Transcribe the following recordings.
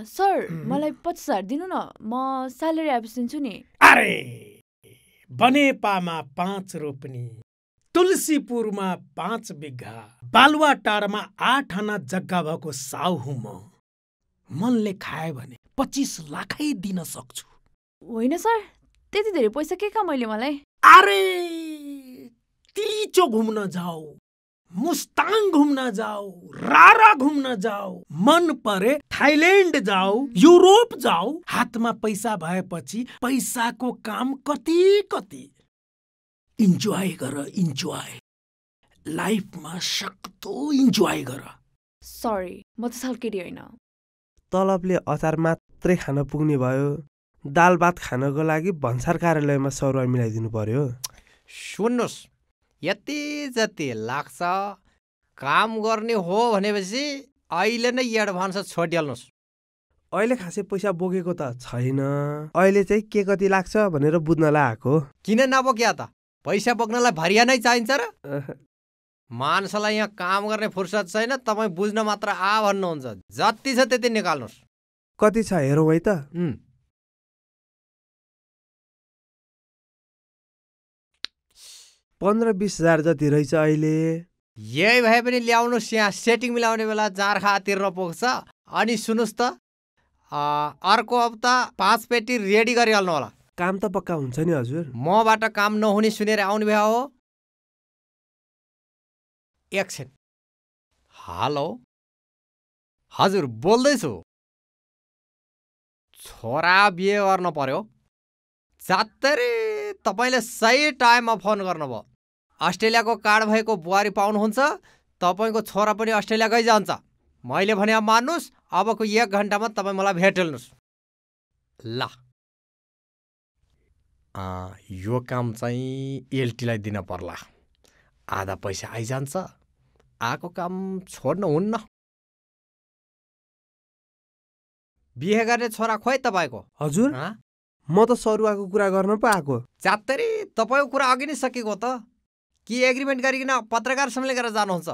Sir मलाई 25,000 दिनु न म स्यालेरी आएपछि दिन्छु नि अरे बनेपामा 5 रोपनी तुलसीपुरमा 5 बिघा बालुवाटारमा 8 आना जग्गा भएको साउ हुँ म मनले खाए भने 25 लाखै दिन सक्छु होइन सर त्यति धेरै पैसा के मैले मलाई अरे तिलिचो घुम्न जाऊ मुस्ताङ घुम्न जाऊ रारा घुम्न जाऊ मन परे थाइल्यान्ड जाऊ युरोप जाऊ हातमा पैसा भएपछि पैसाको काम कति कति इन्जोय गर इन्जोय लाइफमा सक्दो इन्जोय गर सरी म त सालकेटी होइन तलबले अचार मात्रै खान पुग्ने भयो दाल भात खानको लागि भन्सार कार्यालयमा 100 रुपैयाँ मिलाइदिनु पर्यो सुन्नुहोस् यति जति लाग्छ काम गर्ने हो भनेपछि अहिले नै एडभान्स छोडिहाल्नुहोस् अहिले खासै पैसा बोकेको त छैन अहिले चाहिँ के कति लाग्छ भनेर बुझ्नलाई आएको किन नबोक्या त पैसा बोक्नलाई भरिया नै चाहिन्छ र मान्छेलाई यहाँ काम गर्ने फुर्सद छैन तपाईँ बुझ्न मात्र आ भन्नुहुन्छ जति छ त्यति निकाल्नुहोस् कति छ हेरौँ है त 15-20 हजार जति रहेछ अहिले यही भए पनि ल्याउनुहोस् यहाँ सेटिङ मिलाउने बेला जार्खा तिर्न पुग्छ अनि सुन्नुहोस् त अर्को हप्ता 5 पेटी रेडी गरिहाल्नु होला काम त पक्का हुन्छ नि हजुर मबाट काम नहुने सुनेर आउनु भए हो एकछिन हेलो हजुर बोल्दैछु छोरा बिहे गर्न पर्यो जात्तरी तपाईँले सही टाइममा फोन गर्नुभयो अस्ट्रेलियाको कार्ड भएको बुहारी पाउनुहुन्छ तपाईँको छोरा पनि अस्ट्रेलिया गइजान्छ मैले भने मान्नुहोस् अबको 1 घन्टामा तपाईँ मलाई भेटिहाल्नुहोस् ल यो काम चाहिँ एलटीलाई दिन पर्ला आधा पैसा आइजान्छ आएको काम छोड्नु हुन्न बिहे गर्ने छोरा खोइ तपाईँको हजुर म त सरुवाको कुरा गर्न पो आएको चात्तरी तपाईँको कुरा अघि नै सकेको त के एग्रिमेन्ट गरिकन पत्रकार सम्मेलन गरेर जानुहुन्छ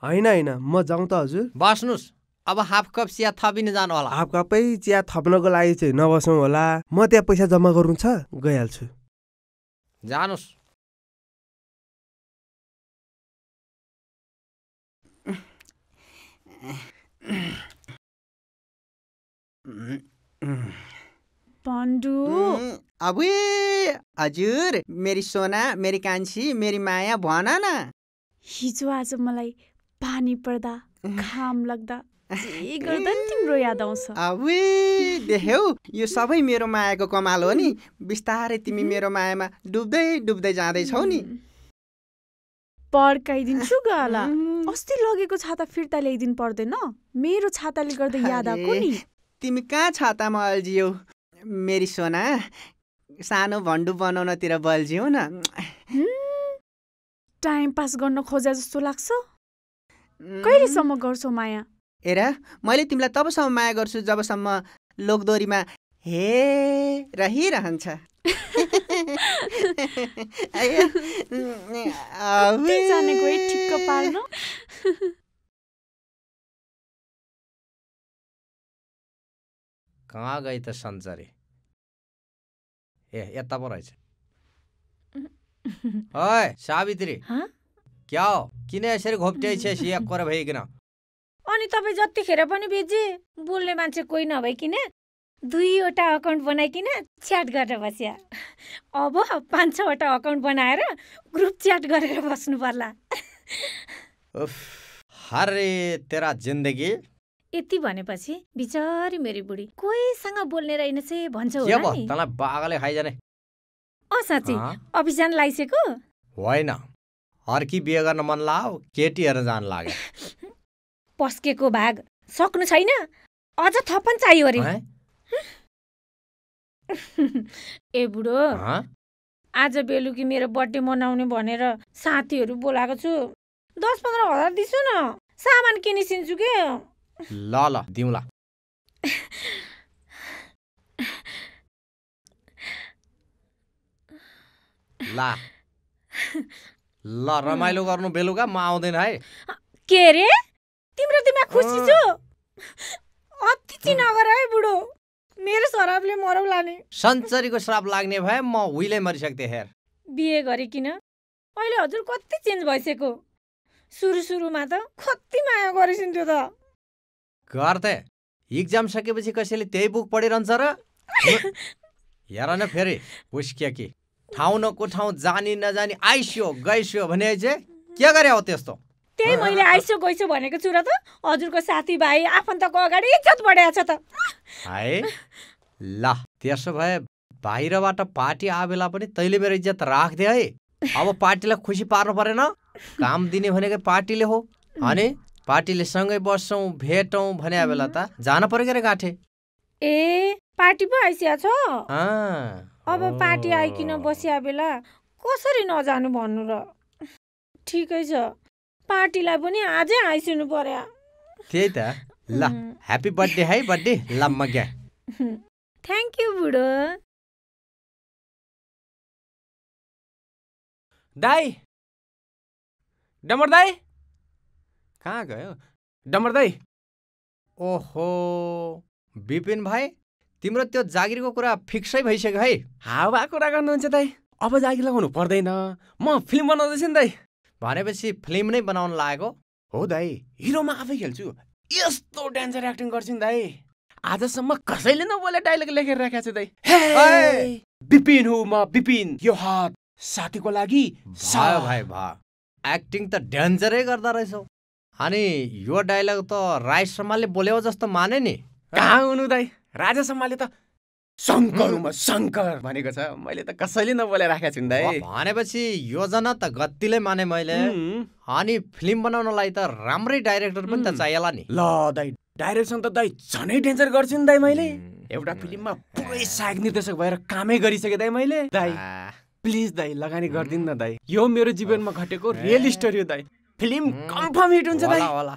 होइन म जाउँ त हजुर बस्नुहोस् अब हाफ कप चिया थपिन जानु होला हाफ कपै चिया थप्नको लागि चाहिँ नबसौँ होला म त्यहाँ पैसा जम्मा गर्नु छ गइहाल्छु जानुहोस् पाण्डु अबे हजुर मेरी सोना मेरी कान्छी मेरी माया भन न हिजो आज मलाई पानी पर्दा घाम लाग्दा जे गर्दा नि तिम्रो याद आउँछ अबे देख्यौ यो सबै मेरो मायाको कमाल हो नि बिस्तारै तिमी मेरो मायामा डुब्दै डुब्दै जाँदैछौ नि पड्काइदिन्छु गाला अस्ति लगेको छाता फिर्ता ल्याइदिनु पर्दैन मेरो छाताले गर्दा याद आएको नि तिमी कहाँ छातामा अल्झियौ मेरी सोना सानो भण्डु बनाउनतिर बल्झियौ न टाइम पास गर्न खोजे जस्तो लाग्छ कहिलेसम्म गर्छौ माया हेर मैले तिमीलाई तबसम्म माया गर्छु जबसम्म लोकदोरीमा हे रहिरहन्छ जानेको ठिक्क पार्नु कहाँ गई त सन्चरी ए यता पो रहेछ ओए सावित्री क्या हो किन यसरी घोप्ट्याइ छेस एक कर भइकन अनि तपाईँ जतिखेर पनि बिजी बोल्ने मान्छे कोही नभइकिन 2वटा अकाउन्ट बनाइकिन च्याट गरेर बस्या अब 5-6वटा अकाउन्ट बनाएर ग्रुप च्याट गरेर बस्नु पर्ला हरे तेरा जिन्दगी यति भनेपछि बिचारी मेरी बुढी कोहीसँग बोल्ने रहेनछ भन्छ होला नि तँलाई बागाले खाइजाने साँच्ची अफिस जान लागिसक्यो होइन अर्की बिहे गर्न मन लाग्यो केटी हेर्न जान लाग्यो पस्केको भाग सक्नु छैन अझ थपन चाहियो अरे ए बुढो आज बेलुकी मेरो बर्थडे मनाउने भनेर साथीहरू बोलाएको छु 10-15 हजार दिन्छु न सामान किनिसिन्छु के ल दिउँला ल रमाइलो गर्नु बेलुका म आउँदैन है के रे तिम्रो दिमाग खुसी छु अति चाहिँ नगर है मरौला नि। सन्चरीको श्राप लाग्ने भए म उहिले मरिसक्थे हेर। बिहे गरिकिन अहिले हजुर कति चेन्ज भइसक्यो। सुरुमा त कति माया गरिसिन्थ्यो त। गर्थे इक्जाम सकेपछि कसैले त्यही बुक पढिरहन्छ र? हेर न फेरि पुस्किया कि ठाउँ नको ठाउँ जानी नजानी आइस्यो गइस्यो भने चाहिँ के गरे हो त्यस्तो? त्यही मैले आइस्यो गइस्यो भनेको छु र त। हजुरको साथीभाइ आफन्तको अगाडि इज्जत बढाएको छ त। है ल त्यसो भए बाहिरबाट पार्टी आबेला पनि तैँले मेरो इज्जत राख्दे है। अब पार्टीलाई खुसी पार्नु परेन। काम दिने भनेको पार्टीले हो। अनि पार्टीले सँगै बस्छौँ भेटौँ भने बेला त जान पर्यो के रे गाठे। ए पार्टी पो आइसिया छ। अब ओ। पार्टी आइकिन बसिया बेला कसरी नजानु भन्नु र। ठिकै छ पार्टीलाई पनि आजै आइसिनु पर्यो। त्यही त ल ह्याप्पी बर्थडे है बर्थडे लम्मा क्या। थ्याङ्क यू बुढो। दाई डम्बर दाई कहाँ गयो डम्बर दाई? ओहो विपिन भाइ तिम्रो त्यो जागिरको कुरा फिक्सै भइसक्यो है। हावा कुरा गर्नुहुन्छ दाई। अब जागिर लगाउनु पर्दैन, म फिल्म बनाउँदैछु नि दाई। भनेपछि फिल्म नै बनाउन लागेको? हो दाई, हिरोमा आफै खेल्छु। यस्तो डेन्जर एक्टिङ गर्छु नि दाई। आजसम्म कसैले नबोले डाइलग लेखेर राखेको छु दाई। हे विपिन हो म विपिन। यो हात साथीको लागि भयो भाइ भयो। एक्टिङ त डेन्जरै गर्दा रहेछौ। अनि यो डाइलग त राई शर्माले बोल्यो जस्तो माने नि। कहाँ हुनु दाई, राजा शर्माले त शङ्कर म शङ्कर भनेको छ। मैले त कसैले नबोले राखेको छु नि दाई। भनेपछि योजना त गतिले माने मैले। अनि फिल्म बनाउनलाई त राम्रै डाइरेक्टर पनि त चाहिएला नि। ल दाई डाइरेक्सन त दाई झनै डेन्जर गर्छु नि दाई मैले। एउटा फिल्ममा पुरै सहायक निर्देशक भएर कामै गरिसकेँ दाई मैले। दाई प्लिज दाई लगानी गरिदिनु न दाई। यो मेरो जीवनमा घटेको रियल स्टोरी हो दाई। फिल्म कन्फर्म हिट हुन्छ दाई। होला।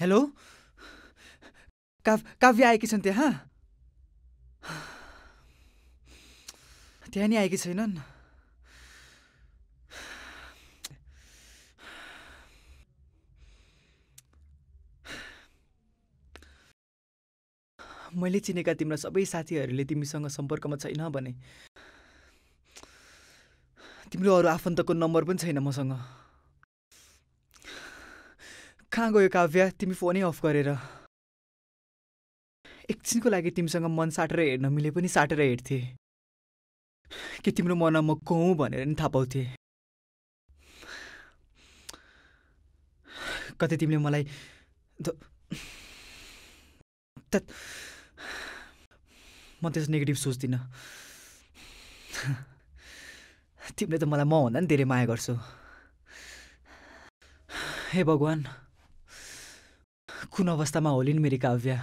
हेलो काव्य आएकी छन् त्यहाँ? त्यहाँ नि आएकी छैनन्। मैले चिनेका तिम्रा सबै साथीहरूले तिमीसँग सम्पर्कमा छैन भने तिम्रो अरू आफन्तको नम्बर पनि छैन मसँग। कहाँ गयो काव्य? तिमी फोनै अफ गरेर। एकछिनको लागि तिमीसँग मन साटेर हेर्न मिले पनि साटेर हेर्थे कि तिम्रो मनमा म को हुँ भनेर नि थाहा पाउँथे। कतै तिमीले मलाई म त्यस्तो नेगेटिभ सोच्दिनँ। तिमीले त मलाई मभन्दा नि धेरै माया गर्छौ। हे भगवान् कुन अवस्थामा होलिन् मेरी काव्य।